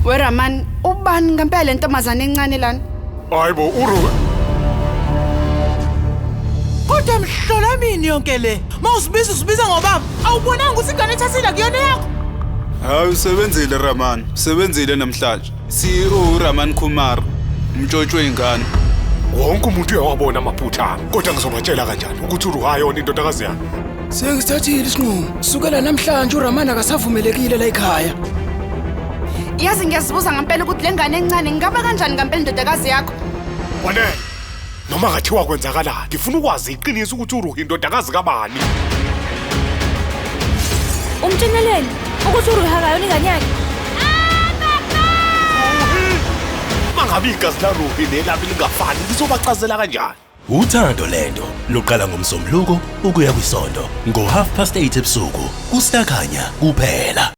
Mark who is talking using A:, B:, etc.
A: Weraman, ubani ngempela le ntombazane encane lana?
B: Hayibo uru
C: Kodwa mhlola mini yonke le. Mawusibiza usibiza ngobaba. Awubonanga ukuthi ingane ethathile kuyona yakho?
D: Hayi usebenzile Raman, usebenzile namhlanje. CEO Raman Kumar, umtshotshwe ingane.
B: Wonke umuntu uyawabona amaphutha ami, kodwa ngizobatshela kanjani ukuthi uRuhayona indodakazi yami?
E: Sengisithathile isinqumo. Sukela namhlanje uRamana akasavumelekile la ekhaya.
A: Yazi ngiyazibuza ngempela ukuthi le ngane encane ngingaba kanjani ngempela indodakazi yakho?
B: Kwanele. Noma ngathiwa kwenzakalani, ngifuna ukwazi iqiniso ukuthi uRuhi indodakazi kabani.
F: Umtsheneleni ukuthi uRuhi akayona ingane yakhe.
B: Mangabe igazi laRuhi nelami lingafani, ngizobachazela kanjani?
G: Uthando lento luqala ngoMsombuluko ukuya kwiSonto ngo-8:30 ebusuku kuStarKhanya kuphela.